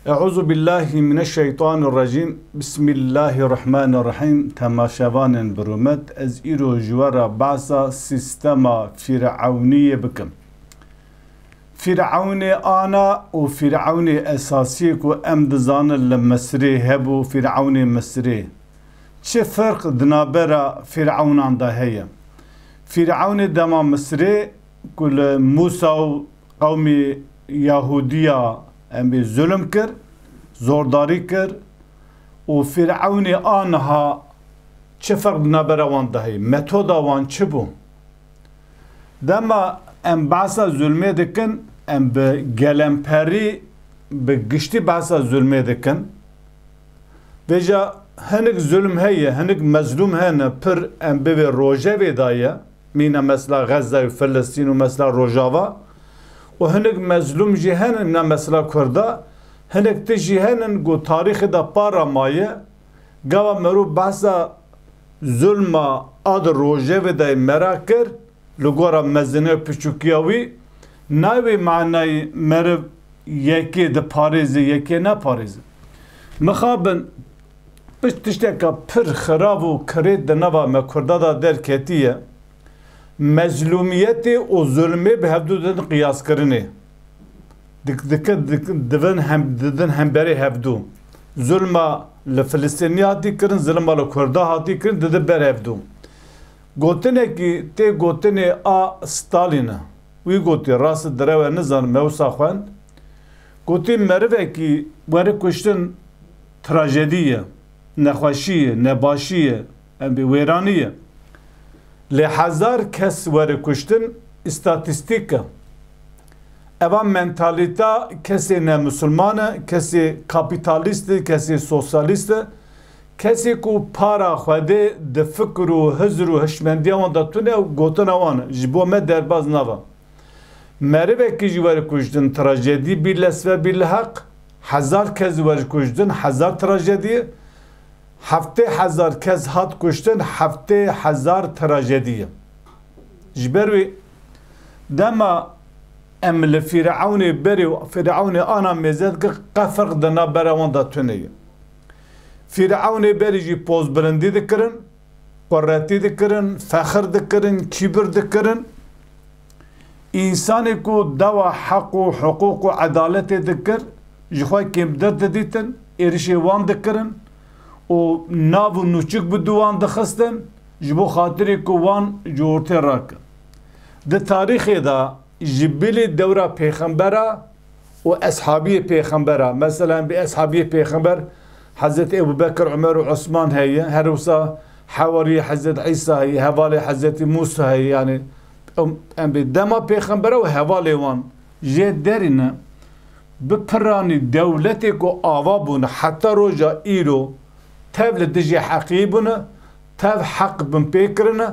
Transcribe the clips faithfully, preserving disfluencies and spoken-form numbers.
Euzu billahi mineşşeytanirracim. Bismillahirrahmanirrahim. Temaşevanên bi rûmet, ez îro ji we re behsa sîstema Fîrewniyê bikim. Fîrewnê ana û Fîrewnê esasiyê ku em dizanin li Misirê hebû, Fîrewnê Misirê. Çi ferq di navbera Fîrewnan de heye? Fîrewnê dema Misirê ku li Mûsa û qewmê Yahudiya em bê zulm kir, zordarî kir û Fîrewnê a niha çi ferq di navbera wan de heye? Metoda wan çi bû? Dema em behsa zulmê dikin, em bi gelemperî, bi giştî behsa zulmê dikin. Vêca hinek zulm heye, hinek mezlûm hene, pir em bivê rojevê de ye. Mîna mesela Xezza û Filistîn û mesela Rojava. Û hinek mezlûm jî hene, mîna mesela Kurda. Hinek tişt jî hene ku tarîxê de para maye. Gava merû behsa zulma a di rojevê de me re kir, li gora mezine û piçûkiya wî, nayê wê manayî meriv yekê diparêze, yekê neparêze. Mixabin, piş tişteke pir xirav û kirêt di nava me Kurda de derketiye. Mezlûmiyetê û zulmê bi hevdû didin qiyaskirinê. Dik-, dike-, dik-, divin hem, didin hemberê hevdû. Zulma li Filistînî hatî kirin, zulma li Kurda hatî kirin, didin ber hevdû. Gotinekî tê gotinê a Stalîn e. Wî gotî, rast direw e nizanim, me wisa xwend. Gotî, merivekî were kuştin trajedî ye, nexweşî ye, nebaşî ye, em bê wêranî ye. Lê hezar kes were kuştin îstatîstîk e. Eva mentalîta kesê ne misilman e, kesê kapîtalîst e, kesê sosyalîst e. Kesê ku para Xwedê di fikir û hizir û hişmendiya wan de tune û gotina wan e, ji bo me derbaz nava. Merivekî jî were kuştin, trajedî bî lesve bî li heq, hezar kes were kuştin, hezar trajedî, heftê hezar kes hat kuştin, heftê hezar trajedî ye. Ji ber wî dema em li Fîrewnê berê û Fîrewnê ana mêze dikin, qe ferq di navbera wan de tune ye. Fîrewnê berî jî pozbilindî dikirin, quretî dikirin, fexir dikirin, kîbir dikirin. Însanê ku dawa heq û hiqûq û edaletê dikir, ji xwe kêmtir didîtin, êrişê wan dikirin û nav û nûçik bi dû wan dixistin, ji bo xatirê ku wan ji ortê rakin. Di tarîxê de ji bilî dewra pêxembera û eshabiyê pêxembera, mesela em bê eshabiyê pêxember, Hezretî Ebu Bekir, Umer û Osman heye, her wisa hewariyê Hezretî Îsa heye, hevalê Hezretî Mûsa heye, yanî em, em bê dema pêxembera û hevalê wan jê derî ne, bi piranî dewletê ku ava bûne heta roja îro, tev li dijî heqî bûne, tev heq binpê kirine,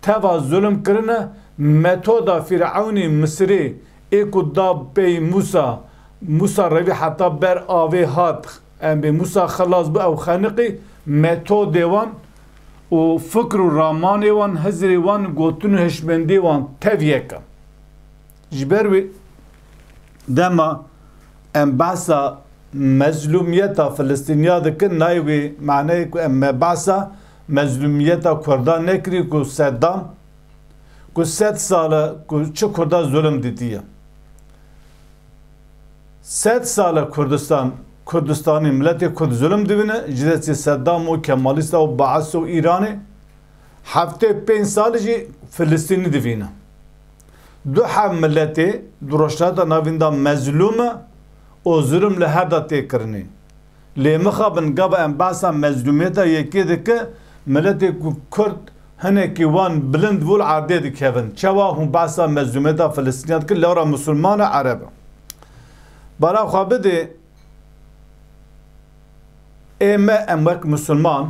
teva zulm kirine, metoda Fîrewnê Misirê ê ku da pey Mûsa, Mûsa revî heta ber avê hat, em bê Mûsa xilas bû ew xeniqî, metodê wan û fikr û ramanê wan, hizrê wan, gotin û hişmendê wan tev yek e. Ji ber wê dema em behsa mezlûmiyeta Filistîniya dikin, nayê wê maneyê ku em me behsa mezlûmiyeta Kurda nekirî ku Seddam, ku sed sal e ku çi Kurda zulm dîtiye. Sed sal e Kurdistan, Kurdistanî, miletê Kurd zulm dibîne, ji destê Seddam û Kemalîsta û Baas û Îranê, heftê pênc sal jî Filistînî divîne. Du heb miletê di Rojhilata Navîn de mezlûm e û zulm li her de tê kirinê. Lê mixabin gava em behsa mezlûmiyeta yekê dike, miletê ku Kurd hinekî wan bilind bû li erdê dikevin. Çawa hûn behsa mezlûmiyeta Filistîniya dikin, lewra misilman e, ereb e. Bara xwe bidê, ê me em wek misilman,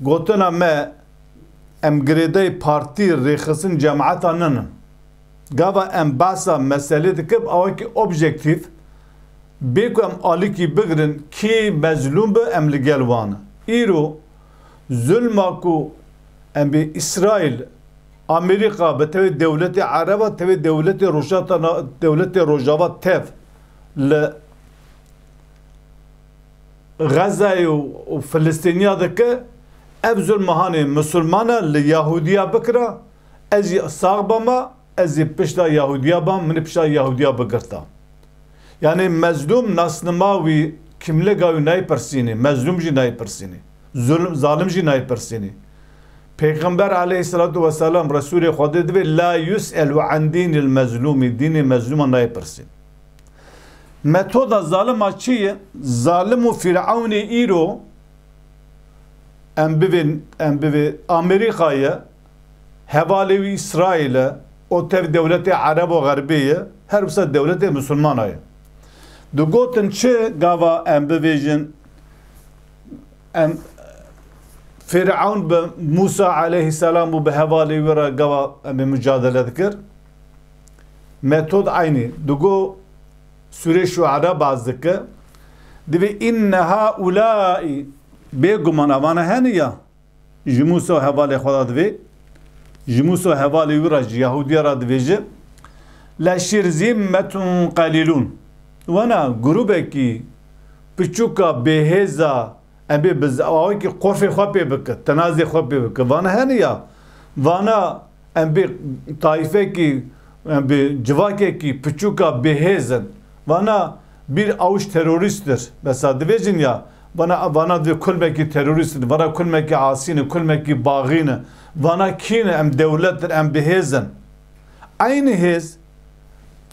gotina me, em girêdayî partî, rêxistin, cemaeta ninin. Gava em behsa meselê dikin, bi awakî objektîf, bê ku em alîkî bigirin, kî mezlûm be, em li gel wan in. Îro zulma ku em bê Îsraîl, Amerîka, bi tevê dewletê Ereba, tevê dewletê Rojhilata Na-, dewletê Rojava tev li Xezayê û, û Filistîniya dike, ev zulma hanê misilmana li Yahudiya bikira, ez jî sax bama, ez jî pişta Yahudiya bam, min pişta Yahudiya bigirta. Yani mezlûm nasnima wî, kimliga wî nayê pirsînê, mezlûm jî nayê pirsînê, zulm, zalim jî nayê pirsînê. Pêxember aleyhisselatu vesselam, Resûlê Xwedê divê, "La yus'elu an dînil mezlûmî", dînê mezlûma nayê pirsîn. Metoda zalima çi ye? Zalim û Fîrewnê îro, em bivên, em bivê Amerîka ye, hevalê wî Îsraîl e, û tev dewletê Erebo Xerbê ye, her wisa dewletê misilmana ye. Digotin çi gava em bivêjin, em, Fîrewn bi Mûsa aleyhisselam û bi hevalê wî re gava em ê mucadele dikir? Metod eynî. Digo Sûrê Şuara baz dike. Divê inne haulai, bêguman evana hene ya. Ji Mûsa û hevalê xwe re divê. Ji Mûsa û hevalê wî re, ji Yahudiya re divêje. Leşîrzîmmetun qalîlûn. Wana grûbekî piçûka bêhêza, em bê bi z-, awekî qorfê xwe pê bike, tenazê xwe pê bike. Vana hene ya. Vana em bê taîfekî, em bê civakekî piçûka bêhêz in. Vana bîr awj terorîst ir. Mesela divêjin ya, vana, vana divê kulmekî terorîst in, vana kulmekî asî ne, kulmekî baxî ne. Vana kî ne, em dewlet in, em bêhêz in. Eynî hêz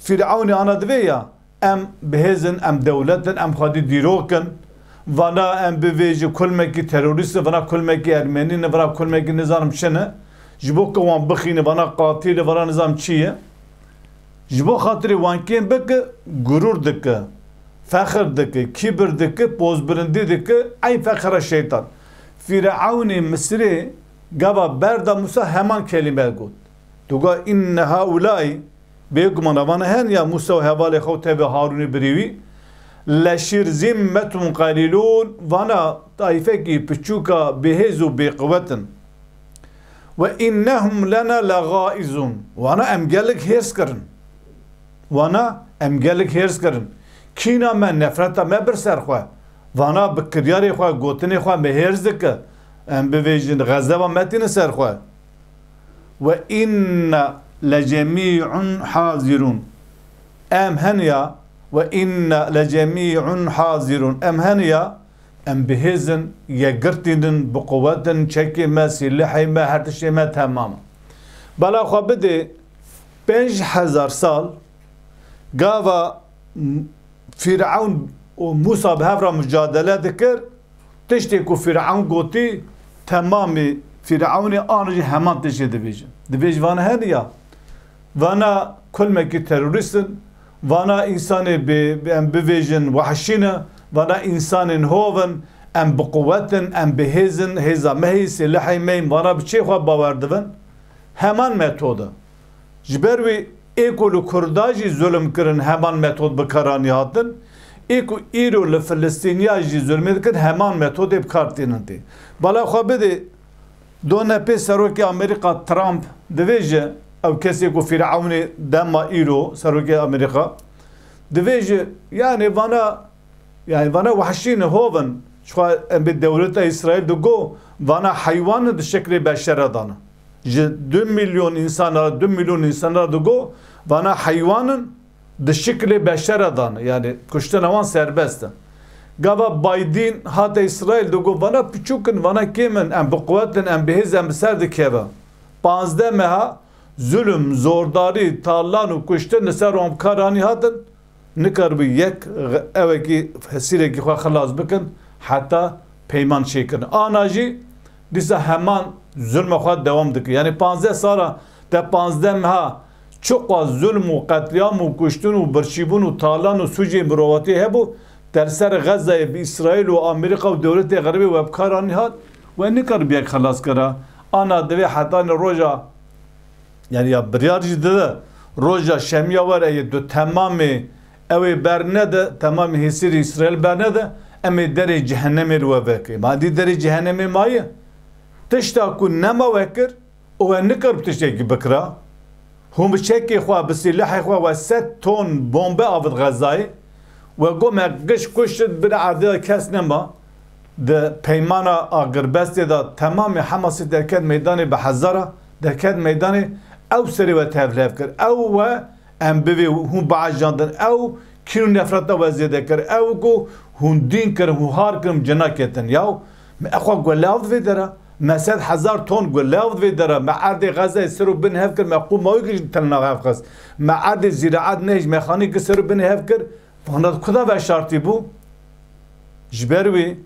Fîrewnê ana divê ya, em bihêz in, em dewlet in, em xwedî dîrok in. Vana em bivêjin kulmekî terorîst in, vana kulmekî ermenî ne, vana kulmekî nizanim çi ne. Ji bo ku wan bixîne, vana qatîl e, vana nizam çi ye. Ji bo xatirê wan kêm bike, gurûr dike, fexir dike, kîbir dike, pozbilindî dike, eyn fexira şeytan. Fîrewnê Misirê gava berda Mûsa heman kelîme got. Digot, inne haulai, bêguman evana hen ya Mûsa û hevalê xwe û tevê Harûnê birî wî, leşîrzîmmetun qalîlûn, vana taîfekî piçûka bêhêz û bêqiwet in. Ve innehum lena legaîzûn. Vana em gelek hêrs kirin. Vana em gelek hêrs kirin. Kîna me, nefreta me bir ser xwe. Vana bi kiryarê xwe, gotinê xwe me hêrs dike. Em bivêjin, xezeba me tîne ser xwe. Ve inna lecemî'un hazirûn. Em hene ya, ve inna lecemî'un hazirûn. Em hene ya, em bihêz in, yekgirtî nin, bi quwet in, çekê me, sîlehê me, her tiştê me temam. Bela xwe bidê, pênc hezar sal gava Fîrewn û Mûsa bi hev re mucadele dikir, tiştê ku Fîrewn gotî, temamê Fîrewnê an jî heman tiştê dibêjin. Dibêj vana hene ya. Vana kulmekî terorîst in, vana însanê bi, bi, em bivêjin wehşî ne, vana însanên hov in, em bi quwet in, em bi hêz in, hêza me hê, sîlehê me hê, vana bi çê xwe bawer dibin. Heman metod e. Ji ber wî ê ku li Kurda jî zulm kirin heman metod bi kar anî hatin, ê ku îro li Filistîniya jî zulmê dikin heman metodê bi kar tînin tê. Bala xwe bidê, done pê serokê Amerîka Trump divêje, ew kesê ku Fîrewnê dema îro serokê Amerîka, divêje, yani vana Yani vana wehşî ne, hov in. Çixwe em bê dewleta Îsraîl digo, vana heywan di şeklê beşere dane. Ji du milyon însan re, du milyon însan re digo, vana heywan in, di şeklê beşere dane. Yani kuştina wan serbest e. Gava Biden hate Îsraîl digo, vana piçûk in, vana kêm in, em bi quwet in, em bi hêz, em bi ser dikeve. Panzdeh meha zulm, zordarî, talan û kuştin li ser wan bi kar anî hatin. Nikaribû yek ewekî hesîrekî xwe xilas bikin heta peyman çêkirin. Ana jî dîsa heman zulma xwe dewam dike. Yani panzdeh sala, te panzdeh meha çiqas zulm û qetlîam û kuştin û birçîbûn û talan û sûcê mirovatiyê hebû, te li ser Xezayê bi Îsraîl û Amerîka û dewletê xeribê we bi kar anî hat, we nikaribû yek xilas kira. Ana divê hetanî roja Yani ya biryar jî dide, roja şemiya were yê du temamê ew ê bernede, temamê hêsîrê Îsraîl bernede, em ê derê cehennemê li we vekin. Ma dî derê cehennemê maye? Tişta ku nema we kir, û we nikir bi tiştekî bikira. Hûn bi çekê xwe, bi sîlehê xwe we sed ton bombe avit Xezayê. We got me giş kuşt, bin erdê de kes nema. Di peymana agirbestê de temamê Hemasê derket meydanê bi hezara, derket meydanê, ew serê we tevlihev kir. Ew we em bivê hûn biajandin, ew kîn û nefreta we zêde kir, ew ku hûn dîn kirin, hûn har kirin, cina ketin. Yaw, me xwe gule avd vê dera, me sed hezar ton gule avd vê dera, me erdê Xezeyê ser û bin hev kir, me qûma wî kir ji tilna hev xist, me erdê zîraet nehêj, me xanî kir ser û bin hev kir, vana di kuda veşartî bû? Ji ber wî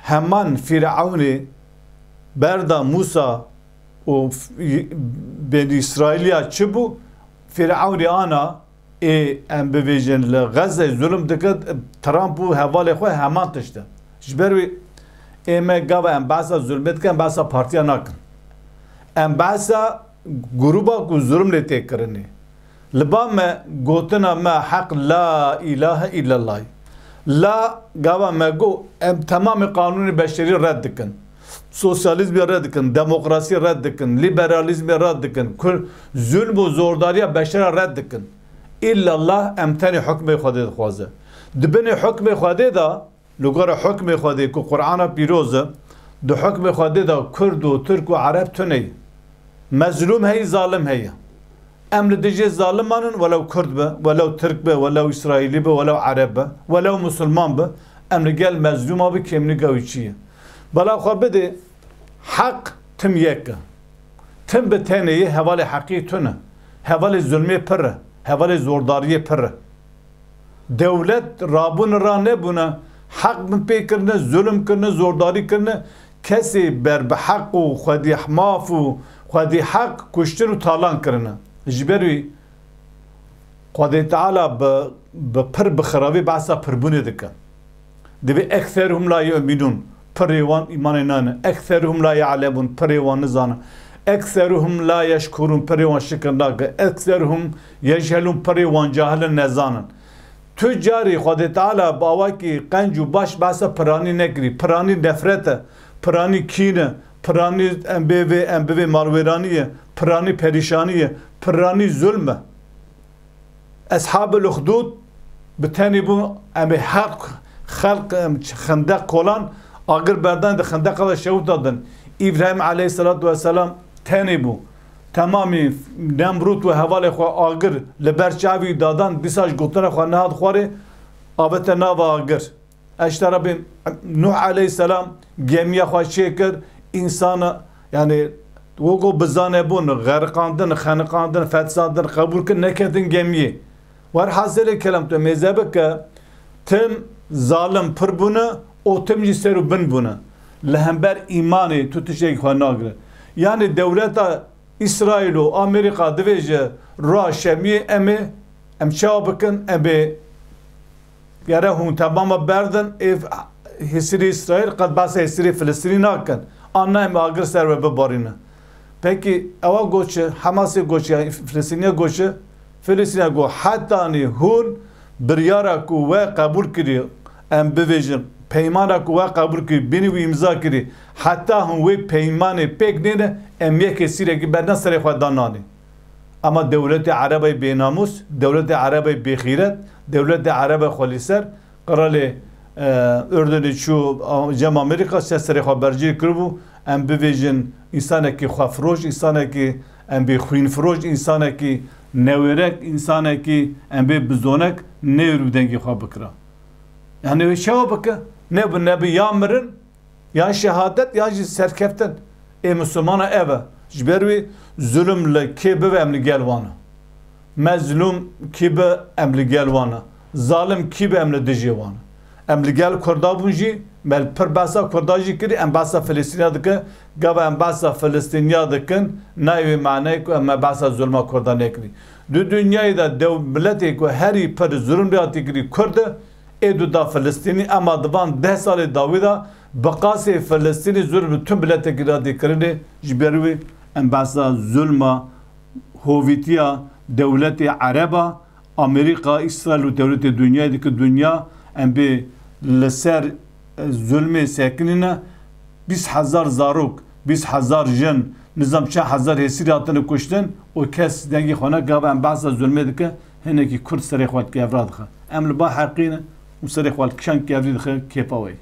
heman Fîrewnê berda Mûsa û f-, y-, Bênî Îsraîliya çi bû? Fîrewnê ana ê, em bivêjin, li Xezeyê zulm dike, Trump û hevalê xwe heman tişt e. Ji ber wî ê me gava em behsa zulmê dikin, em behsa partiya nakin. Em behsa grûba ku zulm lê tê kirinê. Li ba me gotina me heq la îlahe îllallah. La gava me got, em temamê qanûnê beşerî red dikin. Sosyalîzmê red dikin, demokrasiyê red dikin, lîberalîzmê red dikin, kur-, zulm û zordariya beşera red dikin. Îllallah em tenê hukmê Xwedê dixwaze. Di binê hukmê Xwedê de, li gora hukmê Xwedê ku Qur'ana pîroz e, di hukmê Xwedê de Kurd û Tirk û Ereb tune ye. Mezlûm heye, zalim heye. Em li dijî zaliman in, welew Kurd be, welew Tirk be, welew Îsraîlî be, welew Ereb be, welew Musulman be, em li gel mezlûma bi kêmnîga wî çi ye. Bela xwe bidê, heq tim yek e. Tim bi tenê yê, hevalê heqî tune. Hevalê zulmê pir e. Hevalê zordariyê pir e. Dewlet rabûne ra nebûne, heq min pê kirine, zulm kirine, zordarî kirine, kesê ber bi heq û xwedî maf û xwedî heq kuştin û talan kirine. Ji ber wî Xwedê Teala bi, bi pir bi xiravî behsa pirbûnê dike. Divê ekseruhum la yu'minun, pirê wan îmanê nane. Ekseruhum la ya'lemun, pirê wan nizane. Ekseruhum la yeşkurun, pirê wan şikir nake. Ekseruhum yechelun, pirê wan cahil in, nezanin. Tu carî Xwedê Teala bi awakî qenc û baş behsa piranî nekirî. Piranî nefret e, piranî kîn e, piranî em bê vê, em bivê malwêranî ye, piranî perîşanî ye, piranî zulm e. Eshabul Uxdud bi tenê bû, em ê xelq, xelq, em, xendeq kolan, agir berdan di xendeqa de şewit dadin. Îbrahîm aleyhisselatu vesselam tenê bû. Temamî Nemrûd û hevalê xwe agir li ber çavî dadan, dîsa ji gotina xwe nehat xwarê, avête nava agir. Eşte Rabbim, Nuh aleyhisselam gemiya xwe çêkir, însana, yani, weko bizane bûn, xeriqandin, xeniqandin, fetisandin, qebûl kir, neketin gemiyê. Werhasilê kelam tu mêze bike, tim zalim pir bûne û tim jî ser û bin bûne. Li hember îmanê tu tiştekî xwe nagire. Yani dewleta Îsraîl û Amerîka divêje, roja şemiyê em ê, em çawa bikin, em ê gere hûn temama berdin, ê hêsirî Îsraîl qet behsa hêsirî Filistînî nakin. An nayê me agir ser we bibarîne. Pekî ewa got çi, Hemasê got çi, ya Filistîniya got çi? Filistîniya got, hetanî hûn biryara ku we qebûl kirî, em bivêjin, peymana ku we qebûl kirî, bînî wî îmza kirî, heta hûn wê peymanê pêk nêne, em yek hêsîrekî berdan serê xwe dan nanê. Ama dewletê Erebê bênamûs, dewletê Erebê bêxîret, dewletê Erebê xwelîser, qiralê, e, Urdunê çû, a, cem Amerîka, se serê xwe bercîr kiribû, em bivêjin, însanekî xwefiroş, însanekî em bê xwînfiroş, însanekî newêrek, însanekî em bê bizonek, neyêrû dengê xwe bikira. Yani wê çawa bike? Ne bi, ne bi ya mirin, yan şehadet, yan jî serkeftin. Ê Misilmana ev e. Ji ber wî zulm li kê bibe, em li gel wan e. Mezlûm kî be, em li gel wan e. Zalim kî be, em li dijê wan e. Em li gel Kurda bûn jî, me li pir behsa Kurda jî kirî, em behsa Filistîniya dike. Gava em behsa Filistîniya dikin, nayê wê maneyê ku em me behsa zulma Kurda nekirî. Di dinyayê de dew-, miletê ku herî pir zulm lê hatî kirî Kurd e, ê du da Filistînî, ema di van deh salê dawî de bi qasê Filistînî zulm li tu miletekî re tê kirinê, ji ber wê em behsa zulma hovîtiya dewletê Ereba, Amerîka, Îsraîl û dewletê dinyayê dike, dinya em bê li ser, e, zulmê sekinîne, bîst hezar zarok, bîst hezar jin, nizam çend hezar hêsîrî hatine kuştin û kes dengê xwe ne, gava em behsa zulmê dike, hinekî Kurd serê xwe li kevra dixe. Em li ba heqî ne û serê xwe li kişan kevrî dixe, kêfa we ye.